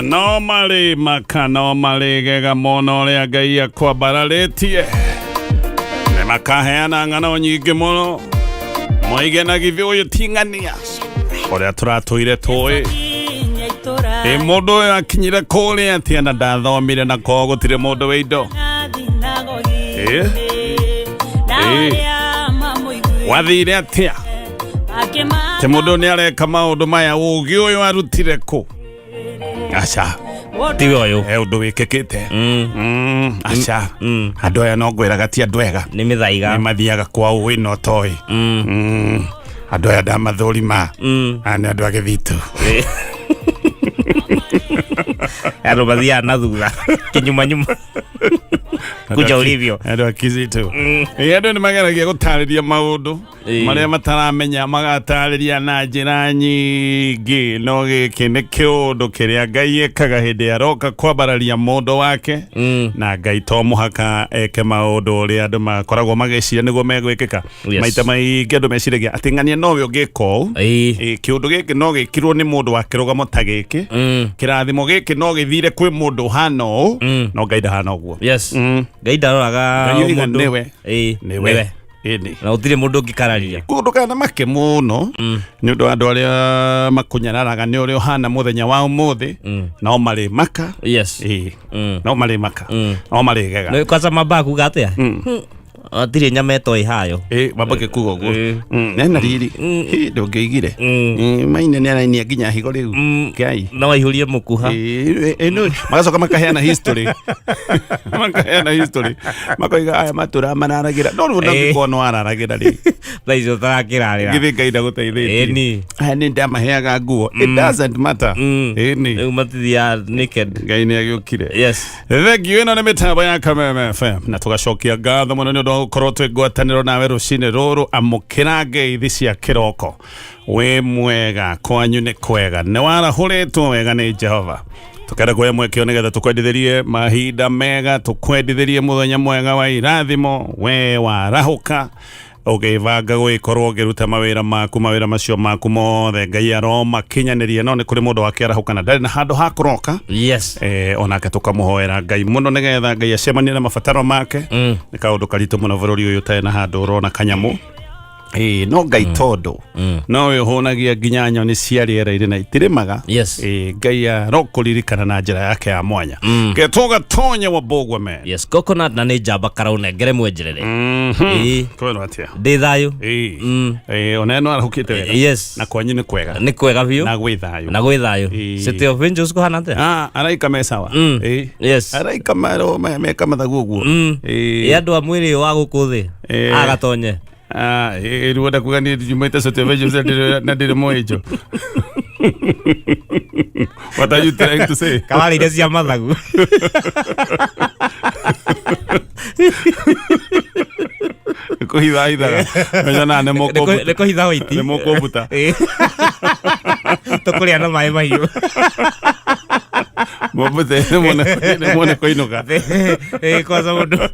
No marĩ maka no marĩ gega mũno ũrĩa Ngai akwambararĩtie. Nĩ makaheana ng'ano nyingĩ mũno moige na githĩ ũyũ ti ng'ania ũrĩa tũratũire tũĩ. Ĩ mũndũ ũyũ akinyire kũrĩa atĩa na ndathomire na kwao gũtirĩ mũndũ wĩ indo. Ĩ? Ĩ? Wathire atĩa? Ti mũndũ nĩ areka maũndũ maya ũgĩ ũyũ arutire kũ? Aca. Tiwe ũyũ. He ũndũ wĩkĩkĩte. Aca. Andũ aya no ngwĩraga ti andũ ega. Nĩ mĩthaiga. Nĩ mathiaga kwa ũĩ na ũtoĩ. Andũ aya ndamathũrima. Aya nĩ andũ a gĩthitũ. Andũ mathiaga na thutha kĩnyumanyuma kuja ulivyo. Andũ a kizito. Ĩ, andũ nĩ mageragia gũtarĩria maũndũ marĩa mataramenya magatarĩria na njĩra nyingĩ no gĩkĩ nĩ kĩũndũ kĩrĩa Ngai ekaga hĩndĩ aroka kwambararia mũndũ wake. Na Ngai to mũhaka eke maũndũ ũrĩa andũ makoragwo magĩciria nĩguo megwĩkĩka. Maita maingĩ andũ meciragia atĩ ng'ania nowe ũngĩka ũũ. Ĩ, kĩũndũ gĩkĩ no gĩkirwo nĩ mũndũ wa kĩrũgamo ta gĩkĩ. Kĩrathimo gĩkĩ no gĩthire kwĩ mũndũ ũhana ũũ. No Ngai ndahana ũguo. Ngai ndaroraga Ngai oiga mũndũ. nĩwe. Nĩwe. Nĩwe. Ĩni. Na gũtirĩ mũndũ ũngĩkararia. Koguo ndũkanamake mũno nĩ ũndũ wa andũ arĩa makũnyararaga nĩ ũrĩa ũhana mũthenya wa ũmũthĩ. No marĩ maka. Ĩ. No marĩ maka. No marĩ gega. Nĩ kwanza mamba kuga atĩa? Hatirĩ nyama ĩtoĩ hayo. Ĩ, mamba gĩkuga ũguo. Ena riri. Ĩ, ndũngĩigire. Maina nĩ arainia nginya higo rĩu. Ngai. No aihũrie mũkuha. Ĩ, ĩ, no, magacoka makaheana history. Makaheana history. Makoiga aya matũra mararagĩra. No rĩu ndangĩkorwo no araragĩra rĩ. Thaa icio ũtarakĩrarĩra. Githĩ Ngai ndagũteithĩtie. Ĩni. Aya nĩ ndamaheaga nguo. It doesn't matter. Ĩni. Rĩu matithiaga naked. Ngai nĩ agĩũkire. Thengiũ. Ĩno nĩ mĩtambo ya Kameme FM na tũgacokia ngatho mũno nĩ ũndũ wa gũkorwo twĩ ngwatanĩro nawe rũcinĩ rũrũ. Amũkĩra ngeithi cia kĩroko. Wĩ mwega, kwanyu nĩ kwega, nĩ warahũrĩtwo wega nĩ Jehova. Tũkenda kuoya mweke ũyũ nĩgetha tũkwendithĩrie mahinda mega, tũkwendithĩrie mũthenya mwega wa irathimo. We warahũka ũgĩbanga gũgĩkorwo ũkĩruta mawĩra maku, mawĩra macio maku mothe Ngai aromakinyanĩria. No nĩ kũrĩ mũndũ wakĩarahũka na ndarĩ na handũ ha kũroka. Onake tũkamũhoera Ngai mũno nĩgetha Ngai acemanie na mabataro make. Nĩ kaũndũ karitũ mũno bũrũri ũyũ ũtarĩ na handũ ũrona kanyamũ. Ĩĩ, no Ngai tondũ nowe ũhũnagia nginya nyoni cia rĩera-inĩ na itirĩmaga. Ĩĩ, Ngai arokũririkana na njĩra yake ya mwanya. Getwo Gatonya wa Mbũgua man. Yes, coconut na nĩ njamba karaũnengere mwenjerere. Ĩĩ. Kwĩrwo atĩa? Ndĩ thayũ. Ĩĩ. Ĩĩ, ona ĩno arahũkĩte wega. Na kwanyu nĩ kwega. Nĩ kwega biũ. Na gwĩ thayũ. Na gwĩ thayũ. Ĩĩ. City of Angels kũhana atĩa? Ah, araika me sawa. Ĩĩ. Araika mero meka mathagu ũguo. Ĩĩ. Ĩ andũ a mwĩrĩ ũyũ wa gũkũ thĩ. Ĩĩ. Agatonye. Ah, ĩĩ, rĩu wenda kuga niĩ njumĩte City of Angels na ndĩrĩ mũĩnjo. What are you trying to say? Kawarĩire cia mathagu. Kũhitha hithaga. Menya na nĩ mũkũmbuta. Nĩ kũhitha waiti. Nĩ mũkũmbuta. Ĩĩ. Tũkũrĩa na maĩ mahiũ. Mũmbute nĩ muone kũinũka. Ĩĩ, kwanza mũndũ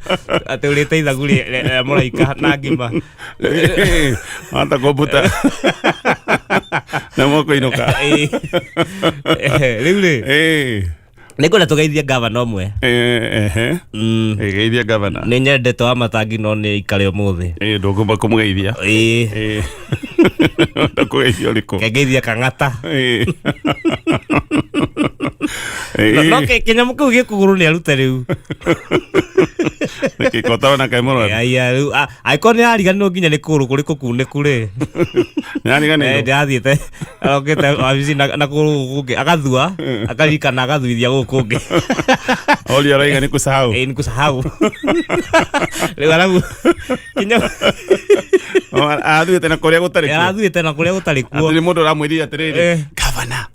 atĩ ũrĩte ithagu rĩa mũraika na ngima. Wahota kũmbuta. Nĩ mũkũinũka. Ĩĩ. Rĩu rĩ, Ĩĩ. nĩ ngwenda tũgeithie ngavana ũmwe. Ehe. Geithia ngavana. Nĩ nyendete wa matangi no nĩ ikare ũmũthĩ. Ĩĩ, ndũngĩũmba kũmũgeithia. Ĩĩ. Ĩĩ. Ndakũgeithia ũrĩkũ? Ngeithia Kang'ata. Ĩĩ. No kĩnyamũ kĩu gĩ kũgũrũ nĩ arute rĩu. Nĩkĩ kotarona kaĩ mũrwaru? Aya rĩu angĩkorwo nĩ ariganĩrwo nginya nĩ kũgũrũ kũrĩ kũkunĩku rĩ. Nĩ ariganĩirwo? Ndĩrathiĩte arokĩte wabici na kũgũrũ gũkũ kũngĩ agathua akaririkana agathuithia gũkũ kũngĩ. Oli araiga nĩ kusahau. Ĩĩ nĩ kusahau. Rĩu arabu kinya Arathuĩte na kũrĩa gũtarĩ kuo. Arathuĩte na kũrĩa gũtarĩ kuo. Atĩ nĩ mũndũ ũramwĩrire atĩrĩrĩ, gavana,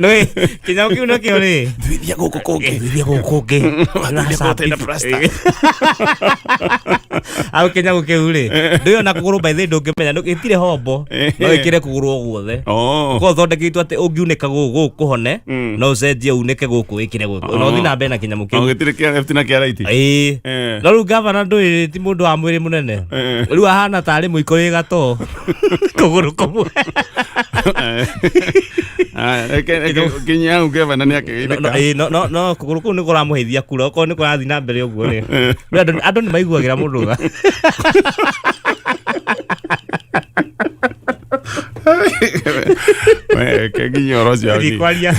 Nĩ kĩnyamũ kĩu nakĩo rĩ. Thuithia gũkũ kũngĩ. Thuithia gũkũ kũngĩ. Thuithia gũkũ na plaster. Au kĩnyamũ kĩu rĩ. Ndũĩ ona kũgũrũ by the way ndũngĩmenya gĩtirĩ hombo. No ĩkĩre kũgũrũ o guothe. Oh. Korwo ũthondeketwo atĩ ũngiunĩka gũkũ gũkũ kũhone no ũcenjie unĩke gũkũ wĩkĩre gũkũ. Na ũthiĩ na mbere na kĩnyamũ No kĩu. gĩtirĩ kĩa left na kĩa right. Ĩĩ. Eh. No rĩu gavana ndũĩ ti mũndũ wa mwĩrĩ mũnene. Eh. Rĩu ahana tarĩ mũiko wĩ gatoo. Kũgũrũ kũmwe. Aya, reke kinya hau gavana nĩ No, no, akĩgeithĩka. ĩĩ, no kũgũrũ kũu nĩ kũramũheithia kura okorwo nĩ kũrathiĩ na mbere ũguo rĩ. Rĩu andũ nĩ maiguagĩra mũndũ tha. We, ke nginya ũhoro ũcio Thiĩ hau. kwaria.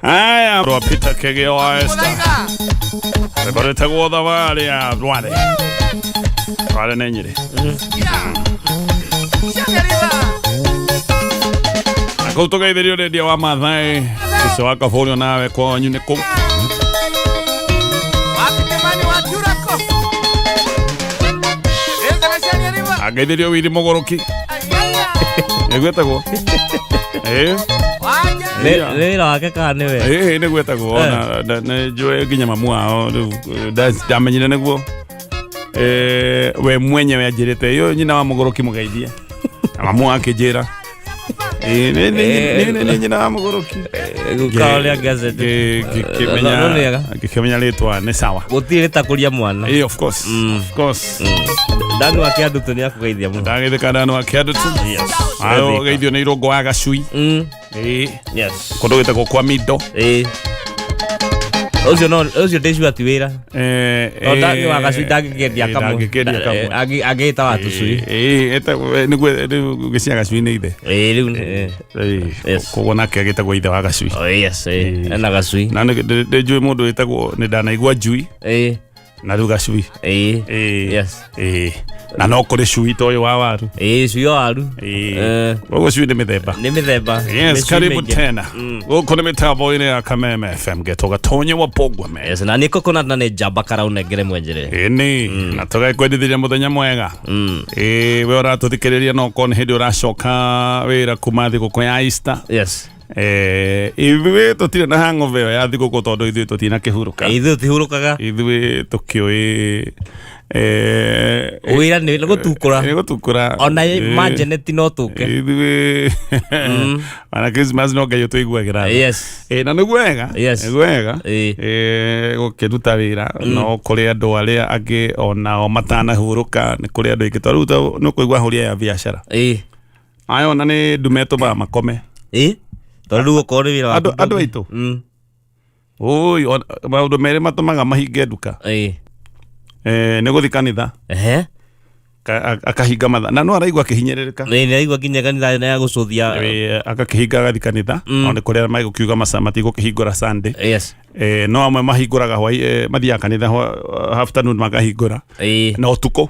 Aya, rwa Peter Kegeo wa Esther. Rwĩmbo rwĩtagwo thabarĩ ya Rware. Rware nĩ Nyĩrĩ. Na kũu tũgeithĩrio rendio wa Maathai ũcio wa Kabũri onawe kwanyu nĩ kũu. Angeithĩrio Wili Mũgũrũki nĩguo etagwo. Ĩĩ. Nĩ nĩ wĩra wake kana nĩwe? Ĩĩ nĩguo etagwo na nĩ njũĩ nginya mamu wao rĩu ndamenyire nĩguo we mwenyewe anjĩrĩte ĩyo nyina wa Mũgũrũki mũgeithie na mamu wake njĩra Ĩĩ, nĩ nyina wa Mũgũrũki. Guka ũrĩa gazeti. Ngĩkĩmenya No, no, nĩega. ngĩkĩmenya rĩtwa nĩ sawa. Gũtirĩ rĩtakũria mwana. Ĩĩ, of course, of course. Ndani wa kĩandutu nĩ akũgeithia mũno. Ndagĩthĩka ndani wa kĩandutu. Ayo geithio nĩ irũngo wa gacui. Ĩĩ. Yes. Kũndũ gwĩtagwo kwa Mindo. Ĩĩ. Ũcio no ũcio ndĩ sure ti wĩra. No ndani wa gacui ndangĩkĩendia kamwe. Ndangĩkĩendia kamwe. Angĩgĩta wa tũcui. Ĩĩ, ĩtagwo nĩguo rĩu gĩcia gacui nĩ ithe. Ĩĩ rĩu nĩ- Ĩĩ, Yes. koguo nake agĩtagwo ithe wa gacui. Oh, yes, ĩĩ. Ena gacui. Na nĩ njũĩ mũndũ wĩtagwo nĩ ndanaigua njui Ĩĩ. na rĩu gacui. Ĩĩ. Ĩĩ. Yes. Ĩĩ. Na no kũrĩ cui ta ũyũ wa waru. Ĩĩ cui wa waru. Ĩĩ. Eh. Koguo cui nĩ mĩthemba. Nĩ mĩthemba. Yes, Mĩcui karibu mĩingĩ. tena. Gũkũ nĩ mĩtambo-inĩ ya Kameme FM getwo Gatonye wa Pogwame. Yes, na nĩ coconut na nĩ njamba karaunengere mwenjere. Ĩni, na tũgakwendithĩria mũthenya mwega. Ĩĩ, we ũratũthikĩrĩria no ũkorwo nĩ hĩndĩ ũracoka wĩra kuma thigũkũ ya Easter. Yes. Ithuĩ tũtirĩ na hangover ĩyo ya thigũkũ tondũ ithuĩ tũtirĩ na kĩhurũka. Ithuĩ tũtihurũkaga. Ithuĩ tũkĩũĩ Wĩra nĩ gũtukũra. Nĩ gũtukũra. Ona Ĩĩ. manjeneti no tũke. Ithuĩ ona Christmas no Ngai ũtũiguagĩra tha. Yes. Ĩĩ, na nĩguo wega. Yes. Nĩguo wega. Ĩĩ. Ĩĩ, gũkĩruta wĩra no kũrĩ andũ arĩa angĩ onao matanahurũka nĩ kũrĩ andũ aingĩ tondũ rĩu nĩ ũkũigua ahũri aya a biacara Ĩĩ. aya ona nĩ ndume ĩtũmaga makome. Ĩĩ. Tondũ rĩu okorwo nĩ wĩra waku. Andũ aitũ. Ũi, maũndũ merĩ matũmaga mahinge nduka. Ĩĩ. Nĩ gũthiĩ kanitha. Ehe. Akahinga mathaa na no araigua akĩhinyĩrĩrĩka. Nĩ nĩraigua nginya kanitha nĩ ya gũcũthia. Ĩĩ, agakĩhinga agathiĩ kanitha no nĩ kũrĩa magũkiuga matigũkĩhingũra Sunday. Yes. No amwe mahingũraga hwaĩ mathiaga kanitha afternoon makahingũra Ĩĩ. na ũtukũ.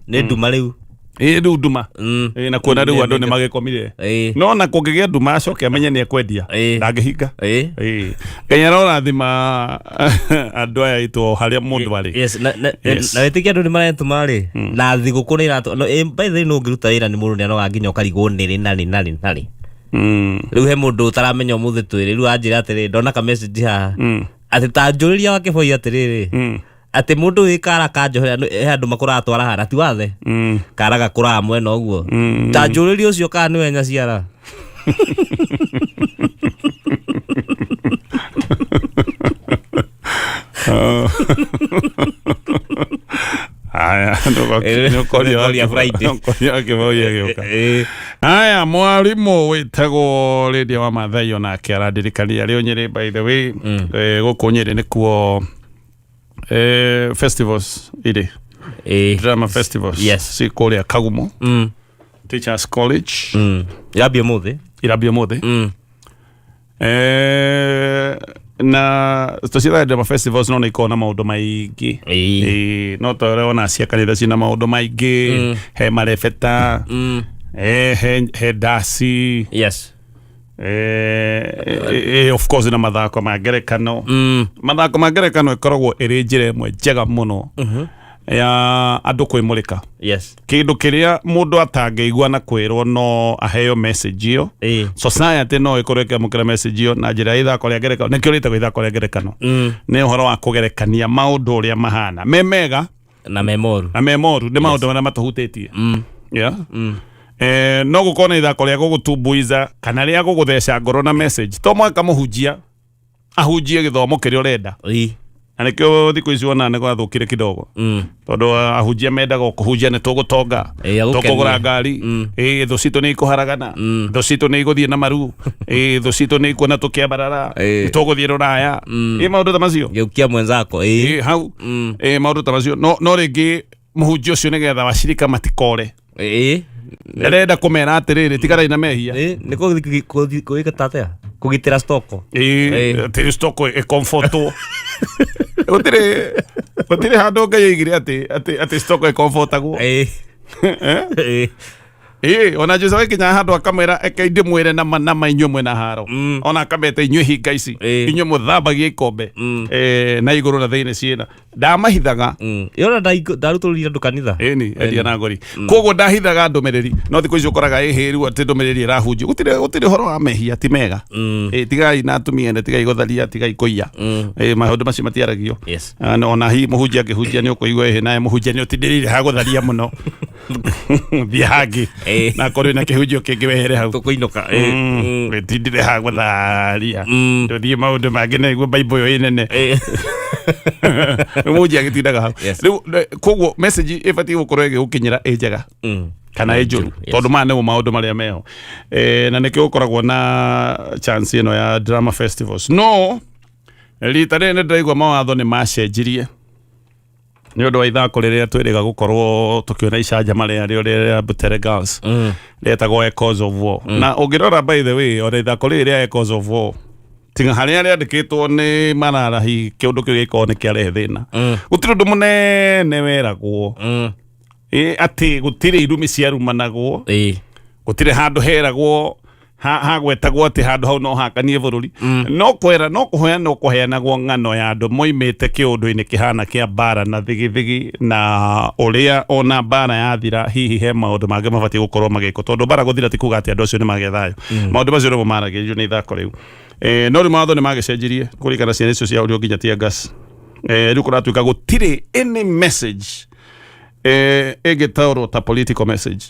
Nĩ nduma rĩu. Ĩĩ rĩu nduma. Ĩĩ, na kuona rĩu andũ nĩ magĩkomire. Ĩĩ. No na kũngĩgĩa nduma acoke amenye nĩ ekwendia Ĩĩ. ndangĩhinga. Ĩĩ. Ĩĩ. Ngai arorathima andũ aya aitũ o harĩa mũndũ arĩ. Yes, na na Yes. na wĩtĩkia andũ nĩ maretũma rĩ na thigũkũ nĩ iratũ no by the way no ũngĩruta wĩra nĩ mũndũ nĩ anoga nginya ũkarigwo nĩ rĩ na rĩ na rĩ na rĩ. Rĩu he mũndũ ũtaramenya ũmũthĩ twĩrĩ rĩu anjĩra atĩrĩ ndona ka message haha atĩ ta njũrĩria wa kĩboi atĩrĩrĩ atĩ mũndũ wĩ kara kanjohera he andũ makũraga twara na ti wathe kara gakũraga mwena ũguo ta njũrĩria ũcio kana nĩwe nyaciara. Aya, Nĩũkoria Friday. nĩũkoria wakĩboi agĩũka. Ĩĩ. Aya, mwarimũ wĩtagwo Lydia wa Mathai onake arandirikania rĩo Nyĩrĩ by the way. Gũkũ Nyĩrĩ nĩkuo festivals irĩ Ĩĩ. drama festivals Yes. ci kũrĩa Kagumo Teachers College. Yambia ũmũthĩ. Irambia ũmũthĩ. Na tũciĩtaga drama festivals no nĩ ikoragwo na maũndũ maingĩ. Ĩĩ. Ĩĩ, no ta ũrĩa wona cia kanitha ciĩna maũndũ maingĩ he marebeta he ndaci. Yes. Of course na mathako ma ngerekano. Mathako ma ngerekano ĩkoragwo ĩrĩ njĩra ĩmwe njega mũno Ya andũ kwĩmũrĩka. Yes. Kĩndũ kĩrĩa mũndũ atangĩigua na kwĩrwo no aheo message ĩyo. Society no ĩkorwo ĩkĩamũkĩra message ĩyo na njĩra ya ithako rĩa ngerekano. Nĩkĩo rĩtagwo ithako rĩa ngerekano. Nĩ ũhoro wa kũgerekania maũndũ ũrĩa mahana me mega na memoru. Na me moru, nĩ maũndũ marĩa matũhutĩtie. Yeah. No gũkorwo na ithako rĩa gũgũtumbuiza kana rĩa gũgũtheca ngoro na message. To mũhaka mũhunjia ahunjie gĩthomo kĩrĩa ũrenda. Na nĩkĩo thikũ ici wona nĩ gwathũkire kidogo, tondũ ahunjia mendaga o kũhunjia nĩ tũgũtonga, Ĩ, agũkenia. tũkũgũra ngari, ĩ, thũ citũ nĩ ikũharagana, thũ citũ nĩ igũthiĩ na maru, ĩ, thũ citũ nĩ ikuona tũkĩambarara, nĩ tũgũthiĩ rũraya, ĩ, maũndũ ta macio. Geukia mwenzako, ĩ. Ĩ, hau, ĩ, maũndũ ta macio. No rĩngĩ mũhunjia ũcio nĩgetha wacirika matikore, ndarenda kũmera atĩrĩrĩ, tiganai na mehia. Ĩ, nĩ kũgĩka tatea kũgitĩra stoko. Ĩ, atĩ stock ĩkomfotwo. Gũtirĩ handũ Ngai oigire atĩ stock ĩkomfotagwo. Ĩ. Ĩ. Ĩ, ona Jesu agĩkinya handũ akamwĩra, eke ndĩmwĩre nama inyuĩ mwĩna haro. Ona akameta inyuĩ hinga ici, inyuĩ mũthambagia ikombe na igũrũ na thĩinĩ ciĩna ndamahithaga. Yona ndarutũrũrire andũ kanitha. Ĩni endia na ngori, koguo ndahithaga ndũmĩrĩri. No thikũ ici ũkoraga ĩhĩru atĩ ndũmĩrĩri ĩrahunjio gũtirĩ ũhoro wa mehia ti mega. Ĩ, tigai na atumia ene, tigai gũtharia, tigai kũiya. Ĩ, maũndũ macio matiaragio. Ah, ona hi mũhunjia angĩhunjia nĩ ũkũigua ĩhĩ naye mũhunjia nĩ ũtindĩrĩire ha gũtharia mũno, thiĩ hangĩ. Na korwo na kĩhunjio kĩngĩ wehere hau. Tũkũinũka. Wĩtindĩre ha gũtharia, tũthiĩ maũndũ mangĩ na iguo Bible ĩyo ĩ nene. Mũhunjia agĩtindaga hau. Rĩu koguo message ĩbatiĩ gũkorwo ĩgĩgũkinyĩra ĩ njega kana ĩ njũru, tondũ maya nĩmo maũndũ marĩa meho. Na nĩkĩo gũkoragwo na chance ĩno ya drama festivals. No rita rĩrĩ nĩ ndĩraigua mawatho nĩ macenjirie nĩ ũndũ wa ithako rĩrĩa twĩrĩga gũkorwo tũkĩona icanjama rĩarĩo rĩa Butere Girls, rĩetagwo Echoes of War. Na ũngĩrora, by the way, ona ithako rĩrĩ rĩa Echoes of War, tiga harĩa rĩandĩkĩtwo nĩ Marara, hihi kĩũndũ kĩu gĩkorwo nĩ kĩarehe thĩna, gũtirĩ ũndũ mũnene weragwo. Ĩ, atĩ gũtirĩ irumi ciarumanagwo, gũtirĩ handũ heragwo hagwetagwo atĩ handũ hau no hakanie bũrũri. No kwera no kũheana kũheanagwo ng'ano ya andũ moimĩte kĩũndũ-inĩ kĩhana kĩa mbara na thigithigi, na ũrĩa ona mbara yathira hihi he maũndũ mangĩ mabatiĩ gũkorwo magĩkwo, tondũ mbara gũthira ti kuga atĩ andũ acio nĩ magĩa thayũ. Maũndũ macio nĩmo maragĩrĩrio nĩ ithako rĩu. No rĩu mawatho nĩ magĩcenjirie kũringana ciana icio ciahũrirwo nginya tear gas. Rĩu kũratuĩka gũtirĩ any message ĩngĩtaũrwo ta political message.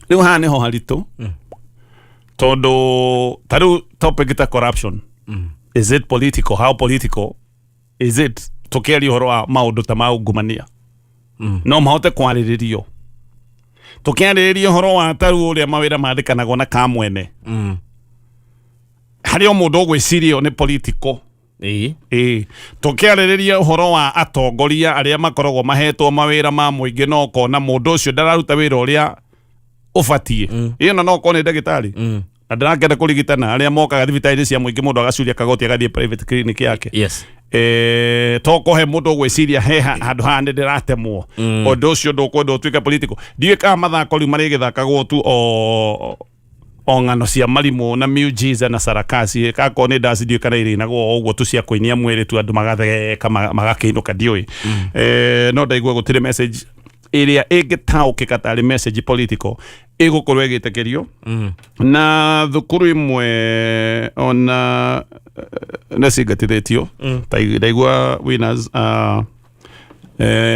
Rĩu haha nĩho haritũ, tondũ ta rĩu topic ta corruption, is it political? How political is it? Tũkĩaria ũhoro wa maũndũ ta ma ungumania, no mahote kwarĩrĩrio? Tũkĩarĩrĩria ũhoro wa ta rĩu ũrĩa mawĩra mandĩkanagwo na kamwene, harĩ o mũndũ ũgwĩciria ĩyo nĩ political. Ĩĩ, tũkĩarĩrĩria ũhoro wa atongoria arĩa makoragwo mahetwo mawĩra ma mũingĩ, no ũkona mũndũ ũcio ndararuta wĩra ũrĩa ũbatiĩ. Ĩyo no okorwo nĩ ndagĩtarĩ na ndarakĩenda kũrigitana arĩa mokaga thibitarĩ cia mũingĩ, mũndũ agacuria kagoti agathiĩ private clinic yake. Toko he mũndũ ũgwĩciria he handũ haha nĩ ndĩratemwo, ũndũ ũcio ndũkwenda ũtuĩke political. Ndiũĩ kana mathako rĩu marĩgĩthakagwo tu o ng'ano cia marimũ na miujiza na sarakasi, akorwo nĩ ndaci, ndiũĩ kana irĩinagwo o ũguo tu cia kũinia mwĩrĩ tu, andũ magatheka magakĩinũka, ndiũĩ. No ndaigua gũtirĩ message ĩrĩa ĩngĩtaũkĩka tarĩ message political ĩgũkorwo ĩgĩtĩkĩrio. Na thukuru imwe ona nĩ cingatithĩtio. Ta ndaigua winners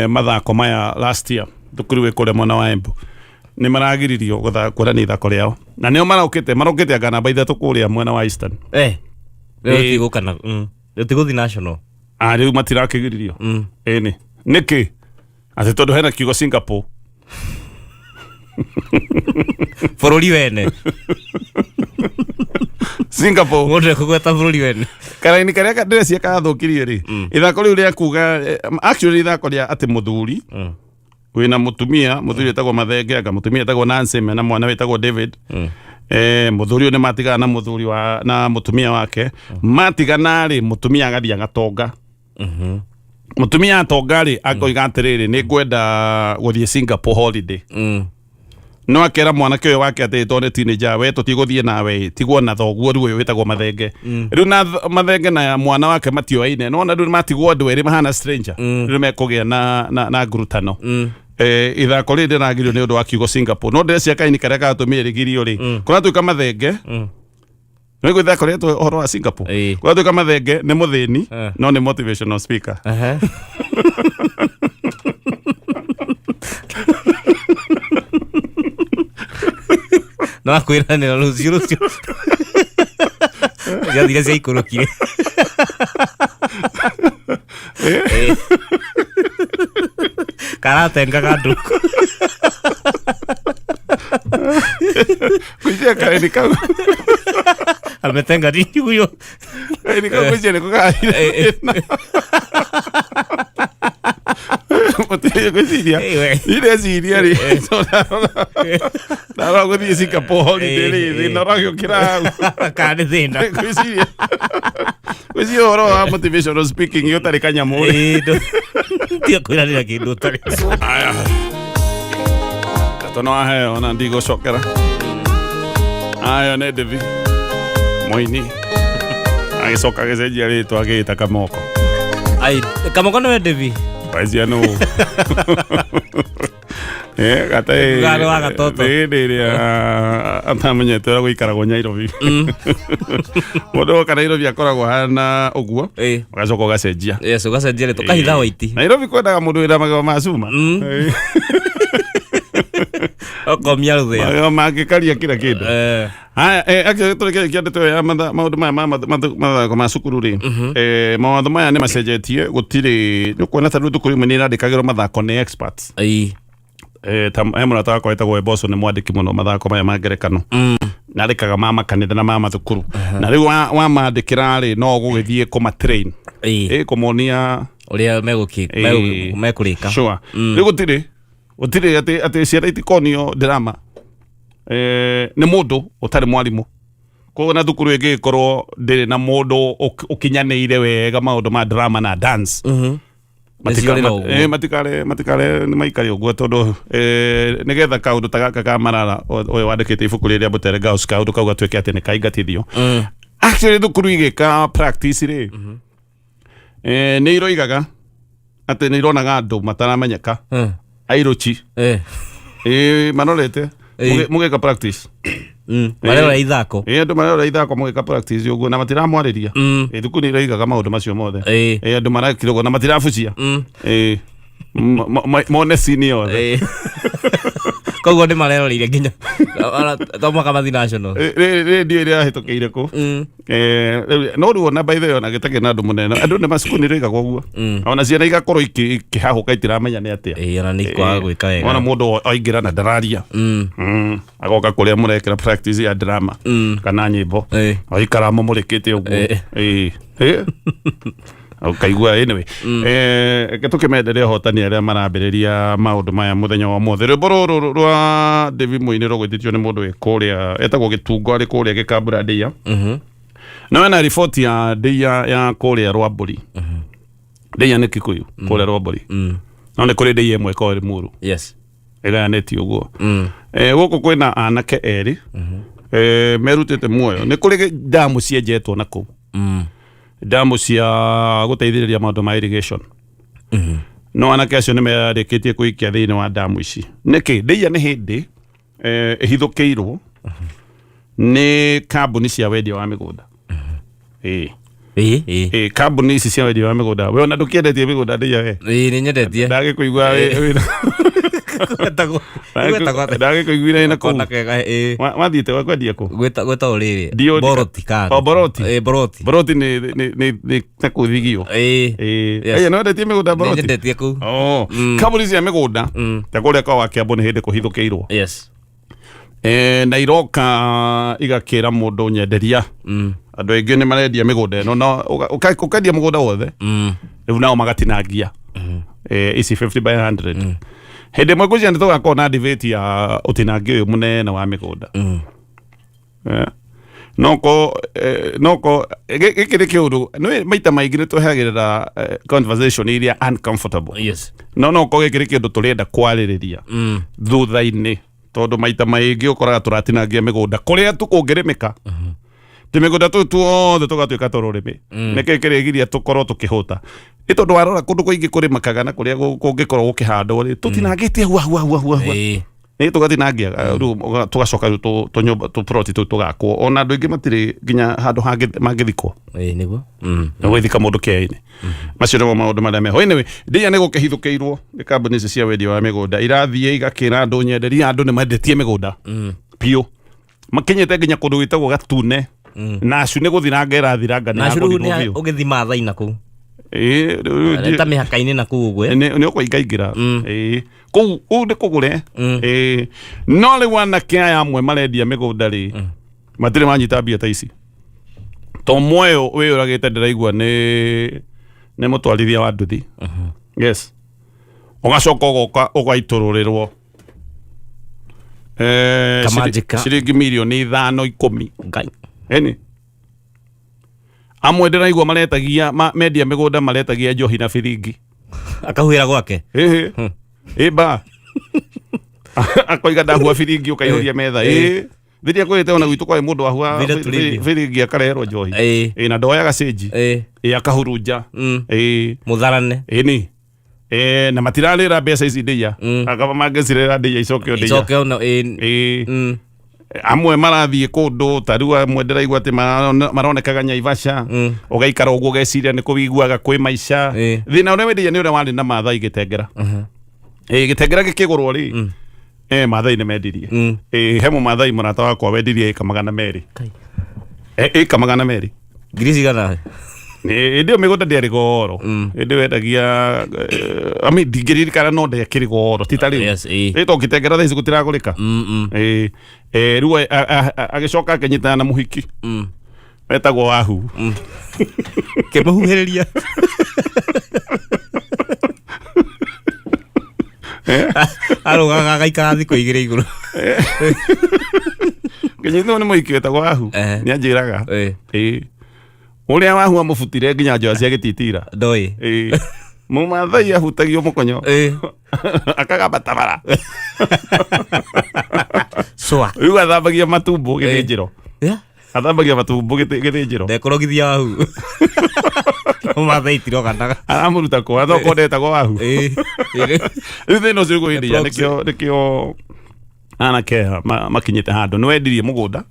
mathako maya last year, thukuru ĩ kũrĩa mwena wa Embu nĩ maragiririo kuonania ithako rĩao, na nĩo marokĩte anga namba 3 kũrĩa mwena wa Eastern. Rĩu tigũka na rĩu tigũthiĩ national. Ah, rĩu matirakĩgiririo. Ĩni nĩkĩ? Atĩ tondũ hena kiugo Singapore. Bũrũri wene. Singapore. Mũndũ ekũgweta bũrũri wene. Karaini karĩa ndĩrecia karathũkirie rĩ ithako rĩu rĩa kuga, actually ithako rĩa atĩ mũthuri wĩna mũtumia, mũthuri wĩtagwo Mathenge anga mũtumia wĩtagwo Nancy mena mwana wĩtagwo David. Mũthuri ũyũ nĩ matigana na mũthuri wa na mũtumia wake. Matigana rĩ, mũtumia agathiĩ agatonga. Mũtumia atonga rĩ, akoiga atĩrĩrĩ, nĩ ngwenda gũthiĩ Singapore holiday. No akera mwanake ũyũ wake atĩ tondũ nĩ teenager, we tũtigũthiĩ nawe, tigwo na thoguo rĩu ũyũ wĩtagwo Mathenge. Rĩu na Mathenge na mwana wake matioaine, nona rĩu matigwo andũ erĩ mahana stranger, rĩu mekũgĩa na ngurutano. Ithako rĩrĩ rĩragirio nĩ ũndũ wa kiugo Singapore, no ndĩrecia kaini karĩa karatũmire rĩgirio rĩ, kũratuĩka Mathenge nĩ ithako rĩetwo ũhoro wa Singapore. Kũratuĩka Mathenge nĩ mũthĩni, no nĩ motivational speaker. No akwĩranĩra rũciũ rũciũ ciathire ciaikũrũkire. Ĩĩ. Karatengaga andũ. Kuicia kaini kau. Ametenga nini huyo? Kaini kau kuicia nĩko kathire. Mũtirĩ gwĩciria. Ĩĩ, we. Ndĩreciria rĩ, ndarora gũthiĩ Singapore holiday rĩ, thĩna ũragĩũkĩra hau. Kana nĩ thĩna. Gwĩciria ũhoro wa motivational speaking ũtarĩ kanyamũ rĩ. Ĩĩ, tiga kwĩranĩra kĩndũ ũtarĩ. Aya. Ndeto no aheo na ndigũcokera. Aya nĩ Devi Moini. Agĩcoka agĩcenjia rĩtwa agĩĩta Kamoko. Ai, Kamoko nĩwe Devi? Paisia nũ. Eh, gata Garo wa gatoto. Hĩndĩ ĩrĩa atamenyete ũrĩa gũikaragwo Nairobi. Mũndũ woka Nairobi akoragwo hana ũguo. Ũgacoka ũgacenjia. Yes, ũgacenjia rĩtwa ũkahitha waiti. Nairobi kwendaga mũndũ wĩna magego ma cuma. Ũkomia rũthĩa. Magego mangĩkaria kila kĩndũ. Haya, actually tũrĩkĩrĩkia ndeto ĩyo ya maũndũ maya ma mathako ma cukuru rĩ, mawatho maya nĩ macenjetie, gũtirĩ nĩ ũkuona ta rĩu thukuru imwe nĩ irandĩkagĩrwo mathako nĩ experts. Ta he mũrata wakwa wĩtagwo Eboso, nĩ mwandĩki mũno mathako maya ma ngerekano, na andĩkaga ma makanitha na ma mathukuru, na rĩu wamandĩkĩra rĩ, no ũgũgĩthiĩ kũma train, kũmonia ũrĩa mekũrĩka. Sure. Rĩu gũtirĩ atĩ ciana itikonio drama nĩ mũndũ ũtarĩ mwarimũ. Koguo na thukuru ĩngĩgĩkorwo ndĩrĩ na mũndũ ũkinyanĩire wega maũndũ ma drama na dance, Nĩciorĩra ũguo. Matikare nĩ maikare ũguo, tondũ nĩgetha kaũndũ ta gaka ka Marara ũyũ wandĩkĩte ibuku rĩrĩa Butere Girls, kaũndũ kau gatuĩke atĩ nĩ kaingatithio. Actually thukuru igĩka practice rĩ, nĩ iroigaga atĩ nĩ ironaga andũ mataramenyeka, airochi, marorete mũgĩka practice. Marerora ithako. Andũ marerora ithako mũgĩka practice ũguo na matiramwarĩria. Thukuru nĩ iroigaga maũndũ macio mothe. Andũ marekire ũguo na matirabucia. Mone cini yothe. Koguo nĩ mareroreire nginya to mwaka mathi national. Rĩndio ĩrĩa yahĩtũkĩire kũ. Rĩu, no rĩu ona by the way, ona gĩtarĩ na andũ mũnene, andũ nĩ macukuru nĩ rĩigagwo ũguo, ona ciana igakorwo ikĩhahũka itiramenya nĩ atĩa. Ĩĩ, ona nĩ ikwaga gwĩka wega. Ona mũndũ aingĩra na ndararia, agoka kũrĩa mũrekĩra practice ya drama kana nyĩmbo, aikara mũmũrĩkĩte ũguo. Ĩĩ. Ũkaigua. Anyway, reke tũkĩmendere ahotani arĩa marambĩrĩria maũndũ maya mũthenya wa ũmũthĩ. Rwĩmbo rũrũ rwa David Mũini rũgwĩtĩtio nĩ mũndũ wĩ kũrĩa etagwo Gĩtungo, arĩ kũrĩa Gĩkambura Ndĩia. No ena riboti ya Ndĩia ya kũrĩa Rwambũri. Ndĩia nĩ Kikuyu kũrĩa Rwambũri, no nĩ kũrĩ Ndĩia ĩmwe ĩkoragwo ĩrĩ Mũru, ĩgayanĩtio ũguo. Gũkũ kwĩna anake erĩ merutĩte muoyo. Nĩ kũrĩ ndamu cienjetwo na kũu, ndamu cia gũteithĩrĩria maũndũ ma irrigation, no anake acio nĩ merĩkĩtie kũikia thĩinĩ wa ndamu ici. Nĩkĩ ndĩia nĩ hĩndĩ ĩhithũkĩirwo nĩ kambuni cia wendia wa mĩgũnda. Ĩĩ. Ĩĩ, ĩĩ. Ĩĩ, kambuni ici cia wendia wa mĩgũnda, we ona ndũkĩendetie mĩgũnda ndĩia we? Ĩĩ, nĩ nyendetie. Ndagĩkũigua Gwetagwo gwetagwo atĩa? ndagĩkũiguire na kũu. Kona kega, ĩĩ. Wathiĩte wa kwendia kũ? Gwĩtagwo rĩrĩ Boroti kana O, Boroti. Ĩĩ, Boroti. Boroti nĩ ta kũu Thigio. Ĩĩ. Ĩĩ. Yes. Aya, nĩ wendetie mĩgũnda Nĩ Boroti? nyendetie kũu. Oh, kambuni cia mĩgũnda ta kũrĩa kwa wa Kiambu nĩ hĩndĩ kũhithũkĩirwo. Na iroka igakĩra mũndũ nyenderia. Andũ aingĩ nĩ marendia mĩgũnda ĩno na ũkendia mũgũnda wothe, rĩu nao magatinangia ici 50 by 100. Hĩndĩ ĩmwe ngwĩciria nĩ tũgakorwo na debate ya ũtinangia ũyũ mũnene wa mĩgũnda. Noko gĩkĩ nĩ kĩũndũ nĩ maita maingĩ nĩ twehagĩrĩra conversation iria uncomfortable. No noko gĩkĩ nĩ kĩũndũ tũrenda kwarĩrĩria thutha-inĩ. Tondũ maita maingĩ ũkoraga tũratinangia mĩgũnda kũrĩa tu kũngĩrĩmĩka, tũmĩgũnda tũu tuothe tũgatuĩka tũrũrĩmĩ. Nĩkĩ kĩrĩgiria tũkorwo tũkĩhũta? Nĩ tondũ warora kũndũ kũingĩ kũrĩmĩkaga na kũrĩa kũngĩkorwo gũkĩhandwo rĩ, tũtinangĩtie hua hua hua hua hua. Nĩ tũgatinangia, rĩu tũgacoka rĩu tũnyũmba tũproti tũu tũgakwo, ona andũ aingĩ matirĩ nginya handũ hangĩ mangĩthikwo. Ĩĩ, nĩguo. Nĩ gwĩthika mũndũ kĩainĩ. Macio nĩmo maũndũ marĩa meho. Anyway, ndia nĩ gũkĩhithũkĩirwo nĩ kambuni ici cia wendia wa mĩgũnda, irathiĩ igakĩra andũ nyenderia, andũ nĩ mendetie mĩgũnda biũ, makinyĩte nginya kũndũ gwĩtagwo Gatune na acu nĩ gũthiranga ĩrathiranga, nĩ Na curu yagũrirwo nĩ biũ. ũgĩthi Maathai na kũu. Ĩĩ, rĩu Ta mĩhaka-inĩ na kũu ũguo. Nĩ ũkũingaingĩra. Ĩĩ. Kũu nĩ kũgũre. Ĩĩ. No rĩu anake aya amwe marendia mĩgũnda rĩ, matirĩ manyita mbia ta ici, to mweyo wĩyũragĩte ndĩraigua nĩ mũtwarithia wa nduthi. Yes, ũgacoka ũgoka ũgaitũrũrĩrwo Kamanjĩka. Ciringi mirioni 5, 10. Ngai. Eni amwe ndĩraigua maretagia mendia mĩgũnda maretagia njohi na biringi. Akahuhĩra gwake. Ĩhĩ, ĩmba akoiga ndahua biringi, ũkaihũria metha. Ĩ rĩrĩa kwĩrĩte ona gwitũ kwarĩ mũndũ wahua Vile tulivyo. biringi akareherwo njohi. Ĩ na ndoyaga cĩnji. Ĩ akahurunja. Ĩ. Mũtharane. Ĩni na matirarĩra mbeca ici ndĩia, akaba mangĩcirĩra ndĩia icokio ndĩia. Icoke ona ĩĩ. Ĩ amwe marathiĩ kũndũ ta rĩu, amwe ndĩraigua atĩ maronekaga Nyaivasha. Ũgaikara ũguo ũgeciria nĩ kũiguaga kwĩ maica. Thĩna ũrĩa wendeia nĩ ũrĩa warĩ na Maathai Gĩtengera. Ĩ Gĩtengera gĩkĩgũrwo rĩ, Maathai nĩ mendirie. Ĩ he mũmathai mũrata wakwa wendirie ĩka 200. Kai. Ĩka 200. Ngiri cigana? Hĩndĩ ĩyo mĩgũnda ndĩarĩ goro. Hĩndĩ ĩyo wendagia, I mean, ndingĩririkana, no ndĩakĩrĩ goro ti ta rĩu. Yes, ĩĩ. Ĩ to Gĩtengera thaa ici gũtiragũrĩka. Ĩ rĩu agĩcoka akĩnyitana na mũhiki wetagwo Wahu. Kĩmũhuhĩrĩria. Arũgaga agaikara thikũ 2 igũrũ. Kĩnyitwo nĩ mũhiki wetagwo Wahu. Nĩ anjĩraga ĩ ũrĩa Wahu amũbutire nginya njoya cia gĩtitira. Ndoĩ. Ĩ mũmathai ahutagio mũkonyo akagamba tabara. Cwa. Rĩu athambagia matumbo gĩthĩnjĩro. Yeah. Athambagia matumbo gĩthĩnjĩro. Ndekorogithia Wahu. Mathai itiroganaga. Aramũruta kũ athoko ndetagwo Wahu. Rĩu thĩna ũcio ũgũhĩndĩria. Proxy. Nĩkĩo anake aya makinyĩte handũ nĩ wendirie mũgũnda,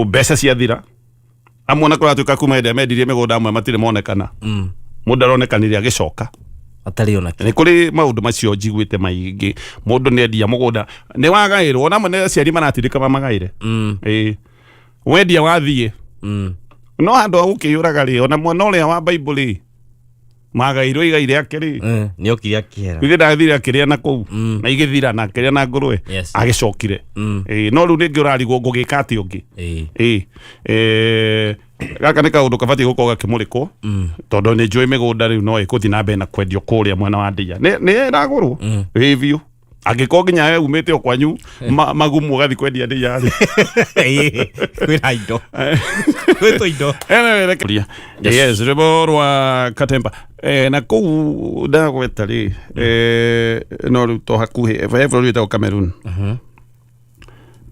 mbeca ciathira, amwe na kũratuĩka kuma hĩndĩ ĩrĩa mendirie mĩgũnda amwe matirĩ monekana. Mũndũ aronekanire agĩcoka Atarĩ ona kĩ. Nĩ kũrĩ maũndũ macio njiguĩte maingĩ, mũndũ nĩ endia mũgũnda nĩ wagaĩrwo, ona amwe nĩ aciari maratindĩka mamagaĩre. Ĩĩ, wendia wathiĩ. No handũ ha gũkĩyũraga rĩ, ona mwana ũrĩa wa Bible rĩ, magairwo igai rĩake rĩ, Nĩ okire akĩhera. Ithe ndathire akĩrĩa na kũu na igĩthira na akĩrĩa na ngũrwe. Agĩcokire. Ĩĩ, no rĩu rĩngĩ ũrarigwo ngũgĩka atĩ ũngĩ. Ĩĩ. Gaka nĩ kaũndũ kabatiĩ gũkorwo gakĩmũrĩkwo, tondũ nĩ njũĩ mĩgũnda rĩu no ĩkũthiĩ na mbere na kwendio kũrĩa mwena wa ndia, nĩ ĩragũrwo ĩĩ biũ, angĩkorwo nginya we umĩte o kwanyu magumu ũgathiĩ kwendia ndia rĩ. Ĩĩ, kwĩna indo. Gwĩ tũindo. Anyway, yes, rwĩmbo rwa Katemba. Na kũu ndagweta rĩ, no rĩu to hakuhĩ he bũrũri wĩtagwo Cameroon,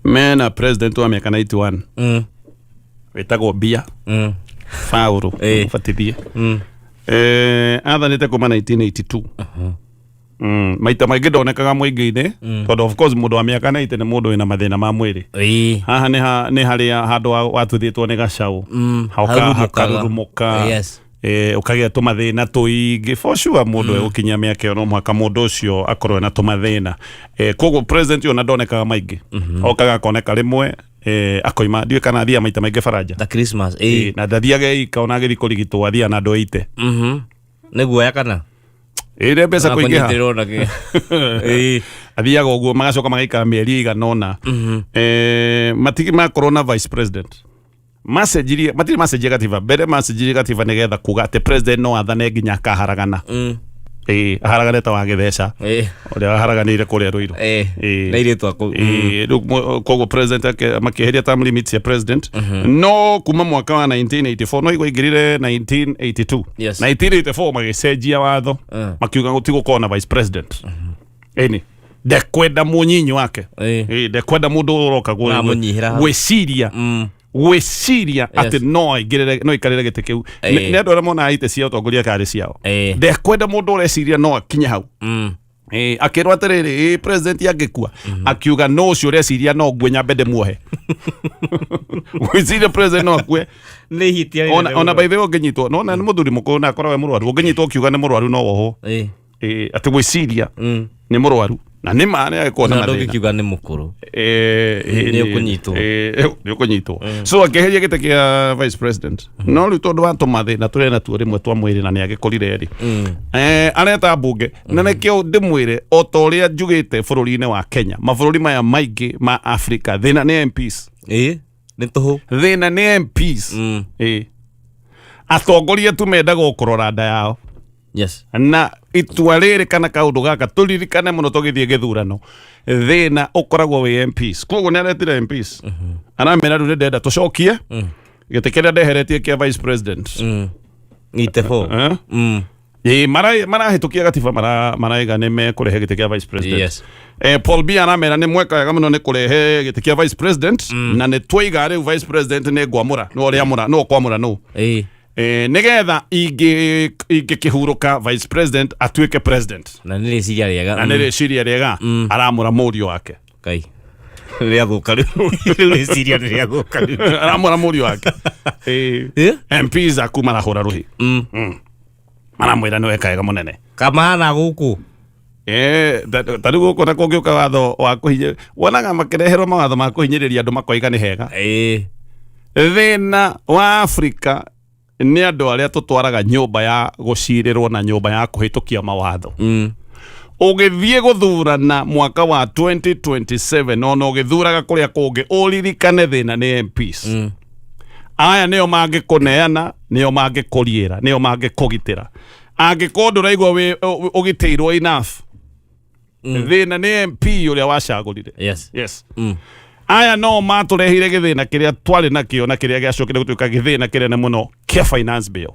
mena president wa mĩaka 91 wĩtagwo Bia Paulo mũbatithie. Athanĩte kuma 1982. Maita maingĩ ndonekaga mũingĩ-inĩ, tondũ of course mũndũ wa mĩaka 90 nĩ mũndũ wĩna mathĩna ma mwĩrĩ. Haha nĩ harĩa handũ watuthĩtwo nĩ gacaũ. Harurumũkaga. Hakarurumũka. Ũkagĩa tũmathĩna tũingĩ. For sure mũndũ egũkinyia mĩaka ĩyo no mũhaka mũndũ ũcio akorwo ena tũmathĩna. Koguo president ũyũ ona ndonekaga maingĩ, okaga akoneka rĩmwe, akoima, ndiũĩ kana athiaga maita maingĩ baranja. Ta Christmas. Ĩĩ. Na ndathiaga ika, ona agĩthiĩ kũrigitwo athiaga na andũ aite. Nĩ guoya kana? Ĩrĩa mbeca kũingĩha. Kũnyitĩrĩrwo na kĩ. Ĩĩ. Athiaga ũguo magacoka magaikara mĩeri ĩigana ũna. Matigi makorwo na vice president, macenjirie, matirĩ macenjia gatiba, mbere macenjirie gatiba nĩgetha kuga atĩ president no athane nginya akaharagana. Ĩĩ, aharagane ta wa gĩtheca ũrĩa waharaganĩire kũrĩa Rũirũ. Ĩĩ. Na irĩtwa kũu. Ĩĩ, rĩu koguo president makĩeheria term limits ya president, no kuma mwaka wa 1984, no igua ingĩrire 1982. 1984 magĩcenjia watho, makiuga gũtigũkorwo na vice president ĩni. Ndekwenda mũnyinyi wake. Ĩĩ. Ĩĩ, ndekwenda mũndũ ũroka Ũramũnyihĩra hau. Gwĩciria gwĩciria atĩ no aingĩrĩre, no aikarĩre gĩtĩ kĩu. Nĩ andũ arĩa monaga itĩ cia ũtongoria karĩ ciao. Ndekwenda mũndũ ũreciria no akinye hau. Ĩĩ, akĩrwo atĩrĩrĩ, ĩ president angĩkua, akiuga no ũcio ũreciria no ngue nyambe ndĩmuohe. Gwĩciria president no akue. Nĩ ihĩtia Ona ona by the way, ũngĩnyitwo no na nĩ mũthuri mũkũrũ na akorwo e mũrwaru, ũngĩnyitwo ũkiuga nĩ mũrwaru no wohwo. Ĩĩ, atĩ gwĩciria nĩ mũrwaru na nĩ ma nĩ agĩkorwo na Na mathĩna. ndũngĩkiuga nĩ mũkũrũ. Nĩ ũkũnyitwo. Nĩ ũkũnyitwo. So akĩeheria gĩtĩ kĩa vice president, no rĩu tondũ wa tũmathĩna tũrĩa natuo rĩmwe twa mwĩrĩ na nĩ agĩkũrire rĩ, areta mbunge na nĩkĩo ndĩmwĩre o ta ũrĩa njugĩte, bũrũri-inĩ wa Kenya, mabũrũri maya maingĩ ma Africa, thĩna nĩ MPs. Ĩĩ, nĩ tũhũ. Thĩna nĩ MPs. Ĩĩ. Atongoria tu mendaga kũrora nda yao. Na itua rĩrĩ kana kaũndũ gaka tũririkane mũno tũgĩthiĩ gĩthurano, thĩna ũkoragwo wĩ MPs. Koguo nĩ aretire MPs, aramera rĩu nĩ ndenda tũcokie gĩtĩ kĩrĩa ndeheretie kĩa vice president. Ite fo. Eh? Ĩ, marahĩtũkia gatiba, maraiga nĩ mekũrehe gĩtĩ kĩa vice president. Paul Biya aramera nĩ mweka wega mũno nĩ kũrehe gĩtĩ kĩa vice president, na nĩ twaiga rĩu vice president nĩ ngwamũra nĩ ũrĩamũra nĩ ũkwamũra nũ. Nĩgetha ingĩkĩhurũka, vice president atuĩke president. Na nĩ rĩciria rĩega. Na nĩ rĩciria rĩega, aramũra mũriũ wake. Ngai, rĩathũka rĩu. Rĩu rĩciria nĩ rĩathũka rĩu. Aramũra mũriũ wake. MPs aku marahũra rũhĩ, maramwĩra nĩ weka wega mũnene. Kamana gũkũ. Ta rĩu gũkũ na kũngĩũka watho wa kũhinya, wonaga makĩreherwo mawatho ma kũhinyĩrĩria andũ makoiga nĩ hega. Thĩna wa Afrika nĩ andũ arĩa tũtwaraga nyũmba ya gũcirĩrwo na nyũmba ya kũhĩtũkia mawatho. Ũgĩthiĩ gũthurana mwaka wa 2027, ona ũgĩthuraga kũrĩa kũngĩ, ũririkane thĩna nĩ MPs. Aya nĩo mangĩkũneana, nĩo mangĩkũriĩra, nĩo mangĩkũgitĩra angĩkorwo ndũraigua wĩ ũgitĩirwo enough. Thĩna nĩ MP ũrĩa wacagũrire. Yes. Aya no matũreheire gĩthĩna kĩrĩa twarĩ nakĩo na kĩrĩa gĩacokire gũtuĩka gĩthĩna kĩnene mũno kĩa finance bill,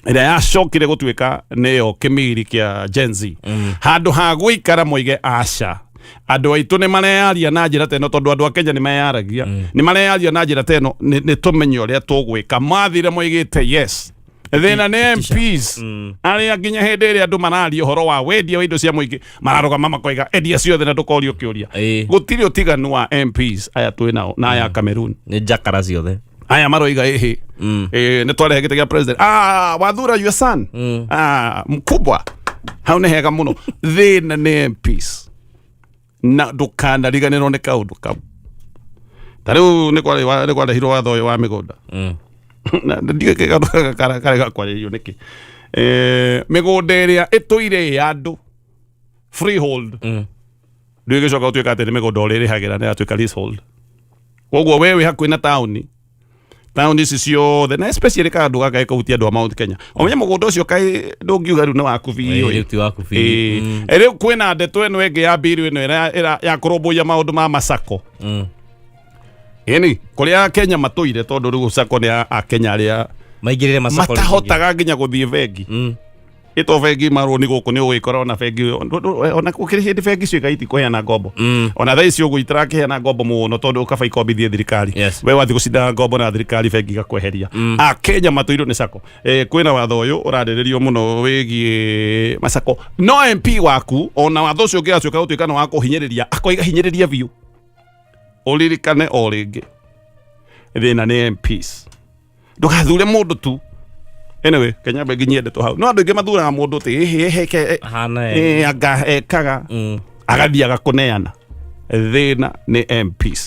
ĩrĩa yacokire gũtuĩka nĩyo kĩmiri kĩa Gen Z. Handũ ha gũikara moige aca, andũ aitũ nĩ mareyaria na njĩra ta ĩno, tondũ andũ a Kenya nĩ meyaragia, nĩ mareyaria na njĩra ta ĩno, nĩ tũmenye ũrĩa tũgwĩka. Mathire moigĩte yes. Thĩna nĩ MPs arĩa nginya hĩndĩ ĩrĩa andũ mararia ũhoro wa wendia wa indo cia mũingĩ mararũgama makoiga endia ciothe na ndũkorio kĩũria. Gũtirĩ ũtiganu wa MPs aya twĩ nao na aya a Cameroon. Nĩ njakara ciothe. Aya maroiga ĩhĩ, nĩ twarehe gĩtĩ kĩa president, wathura your son, mkubwa, hau nĩ hega mũno. Thĩna nĩ MPs na ndũkanariganĩrwo nĩ kaũndũ kau. Ta rĩu nĩ kwarehirwo watho ũyũ wa mĩgũnda. Na ndiũĩ kaũndũ gaka karega kwarĩrio nĩkĩ. Mĩgũnda ĩrĩa ĩtũire ĩ ya andũ, freehold, rĩu ĩgĩcoka gũtuĩka atĩ nĩ mĩgũnda ũrĩrĩhagĩra, nĩ yatuĩka leasehold. Koguo we wĩ hakuhĩ na taũni, taũni ici ciothe, na especially kaũndũ gaka gĩkũhutia andũ a Mount Kenya, ũmenye mũgũnda ũcio kaĩ ndũngiuga rĩu nĩ waku biũ. Rĩu ti waku biũ. Ĩĩ. Rĩu kwĩna ndeto ĩno ĩngĩ ya mbiru ĩno ya kũrũmbũiya maũndũ ma masako. Ĩni kũrĩa Kenya matũire, tondũ rĩu sako nĩ a Kenya arĩa Maingĩrĩre masako. Matahotaga nginya gũthiĩ bengi. Ĩto bengi marũni gũkũ nĩ ũgũgĩkora ona bengi, ona gũkĩrĩ hĩndĩ bengi ciũka itikũheana ngombo. Ona thaa ici ũguo itarakĩheana ngombo mũno, tondũ ũkaba ikombithie thirikari. We wathiĩ gũcindana ngombo na thirikari, bengi igakweheria. Akenya matũirwo nĩ sako. Kwĩna watho ũyũ ũrarĩrĩrio mũno wĩgiĩ masako, no MP waku ona watho ũcio ũngĩgacoka gũtuĩka nĩ wa kũhinyĩrĩria, akoiga hinyĩrĩria biũ. Ũririkane o rĩngĩ thĩna nĩ MPs. Ndũgathure mũndũ tu. Anyway, Kenya bengi nyendetwo hau, no andũ aingĩ mathuraga mũndũ ti ĩhĩ ĩhĩ. Ahana. Anga ekaga, agathiĩ agakũneana. Thĩna nĩ MPs.